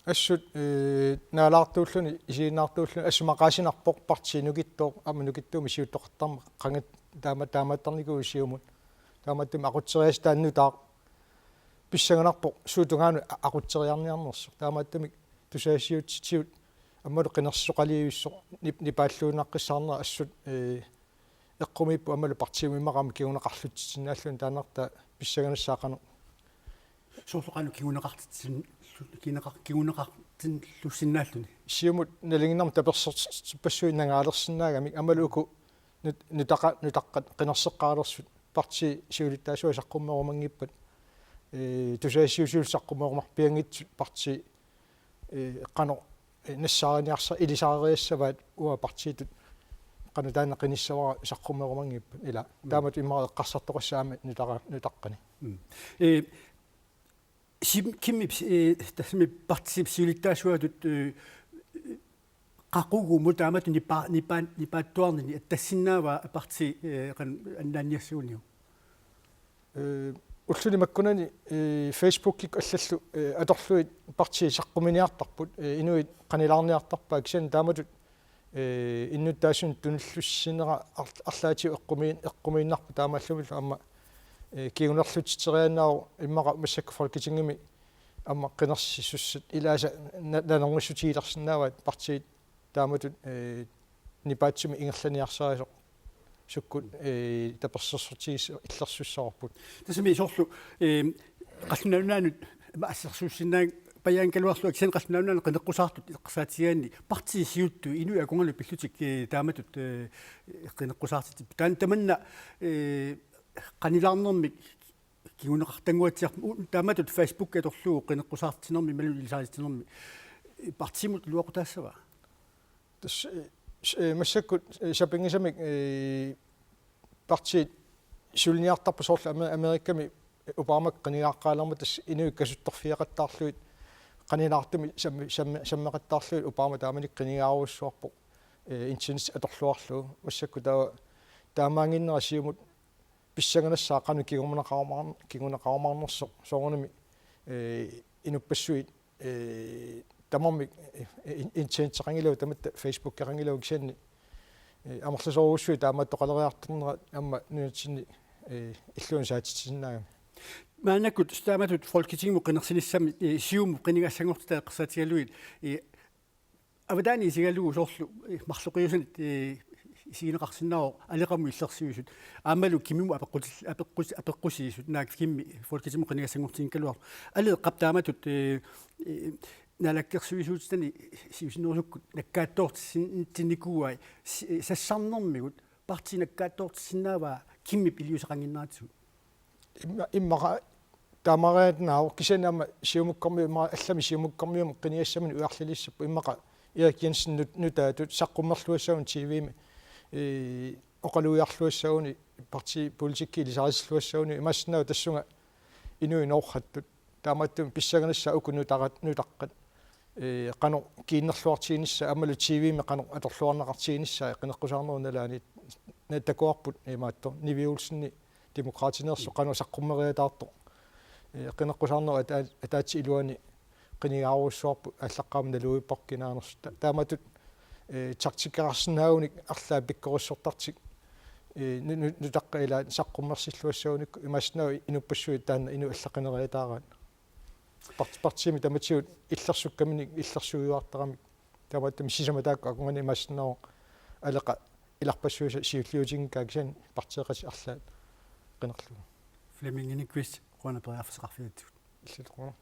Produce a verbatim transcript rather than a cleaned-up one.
Assut, eh, naalaartuulluni, isiginnaartuulluni, assut maqaasinarpoq partii nukittooq, aamma nukittuumik siuttoqartarmat, qanga taama-, taamaattarnikuuvoq Siumut. Taamaattumik aqutseriassat taanna nutaaq pissanganarpoq suut tungaanut a-, aqutseriarniarnersoq. Taamaattumik tusagassiuutitigut aammalu qinersisoqalivissoq nip-, nipaalluinnaqqissaarnera assut, eh, eqqumiippoq aammalu partiimut immaqa aamma kinguneqarlutsitsinnaallutik taannartaa pissanganassaaq qanoq. Soorlu qanoq kinguneqartitsin-, kinguneqar-, kinguneqartinlussinnaalluni. Siumut nalinginnarmut tapersersortippassuit nangaalersinnaagamik aammalu uku nut-, nutaqa-, nutaqqat qinerseqqaalersut partiit siulittaasuat saqqummerumanngippat, eh, tusagassiuusiullu saqqummerumarpianngitsut partiit, eh, qanoq, eh, nassaariniarsa-, ilisariniassavaat uanga partiitut qanoq taanna qinissavara saqqummerumanngippat ila. Mm. Taamatut immaqa eqqarsartoqassaaq aamma nutara-, nutaqqani. Mm. Eh, Sim-, Kimmip, eh, tassami partiip siulittaasuatut, eh, qaqugumut taamatut nipa-, nipa-, nipaattuarnini attassinnaavaa partii, eh, qanoq annaanniassaguniuk? Eh, ulluni makkunani, eh, Facebookikkut allallu, eh, atorlugit partiit saqqummiiniartarput, eh, inuit qanilaarniartarpaat kisianni taamatut, eh, innuttaasunut tunillussinera ar-, arlaatigut eqqumiin-, eqqumiinnarpoq taamaallumillu aamma, eh, kingunerlutsitseriaannaavoq immaqa massakkut Folketingimi aamma qinersisussat ilaasa na-, nalornissutigilersinnaavaat partiit taamatut, eh, nipaatsumik ingerlaniarsarisoq sukkut, eh, tapersersortigis-, illersussavarput. Tassami soorlu, eh, Qallunaat Nunaannut assersuussinnaappajaanngikkaluarlunga kisianni Qallunaat Nunaannut qineqqusaartut eqqarsaatigigaanni partiit siuttut inuit akornanni pillutik, eh, taamatut, eh, qineqqusaartitip. Taanna tamanna, eh, qanilaarnermik kinguneqartannguatsiarpoq u-, taamatut Facebook atorlugu qineqqusaartitsinermi imaluunniit ilisarititsinermi, eh, partiimut iluaqutaassava? Tassa, eh, s-, eh, massakkut, eh, sapinngisamik, eh, partiit suliniartarput soorlu Amer-, Amerikami Obama qinigaaqqaalermat tassa inuit kasuttorfigeqattaarlugit qanilaartumik sammi-, sammi-, sammeqattaarlugit Obama taamanikkut qinigaarujussuarpoq, eh, internet atorluarlugu. Massakkut taava taamaannginnera Siumut pissanganassaaq qanoq kinguneqarumaarn-, kinguneqarumaarnersoq soorunami, eh, inuppassuit, eh, tamarmik, eh, in-, interneteqanngilagut tamatta Facebookeqanngilagut kisianni, eh, amerlasoorujussuit taamaattoqaleriartornerat aamma nunatsinni, eh, illuanut saatitsisinnaagami. Maannakkut taamatut Folketingimut qinersinissami, eh, Siumup qinigassanngortitaa eqqarsaatigalugit, eh, avataani isigalugu soorlu, eh, marloqiusanit, eh, isigineqarsinnaavoq Aleqamut illersuisut. Aammalu Kimmimut apeqqutil-, apeqqus-, apeqqusiisut naak Kimmi Folketingimut qinigassanngortinngikkaluarpoq. Aleqap taamatut, eh, eh, naalakkersuisuutitani siusinnerusukkut nakkaattoortissin-, tinnikuuai si-, sassarnermigut partiit nakkaattoortissinnaavaa Kimmip iliuuseqannginneratsigu? Imma-, immaqa taamariaannaavoq kisianni aamma Siumukkormiut immaqa allamik Siumukkormiumut qinigassaminut ujarlilissapput immaqa Erik Jensen nut-, nutaatut saqqummerluassagunik T V-mi, eh, oqalugiarluassagunik partiipolitikkip ilisaritilluassagunik imaassinnaavoq tassunga inuit noorrattut. Taamaattumik pissanganassaaq uku nutarat-, nutaqqat, eh, qanoq kiinnerluartiginissaat aammalu T V-mi qanoq atorluarneqartiginissaat qineqqusaarnerup nalaani na-, takuarput imaattoq Nivi Olsen Demokraatineersoq qanoq saqqummeriataartoq. Eh, qineqqusaarnerup ata-, ataatsip iluani qinigaarujussuarput aallaqqaammut naluvippara kinaanersoq. Ta-, taamatut, eh, taktikkeqarsinnaagunik arlaat pikkorissortartik, eh, nu-, nu-, nutaqqat ilaat saqqummersilluassagunik imaassinnaavoq inuppassuit taanna inuit allat qineriataaraat. Part-, partiimi tamatigut illersukkaminik illersuiuartaramik. Taamaattumik sisamat taakku akornanni imaassinnaavoq Aleqa ilarpassuisa siulliutinngikkaa kisianni partiiqatit arlaat qinerlugu. Flemming Enokvist, qujanaq periarfissaqarfigatsigut. Illit qujanaq.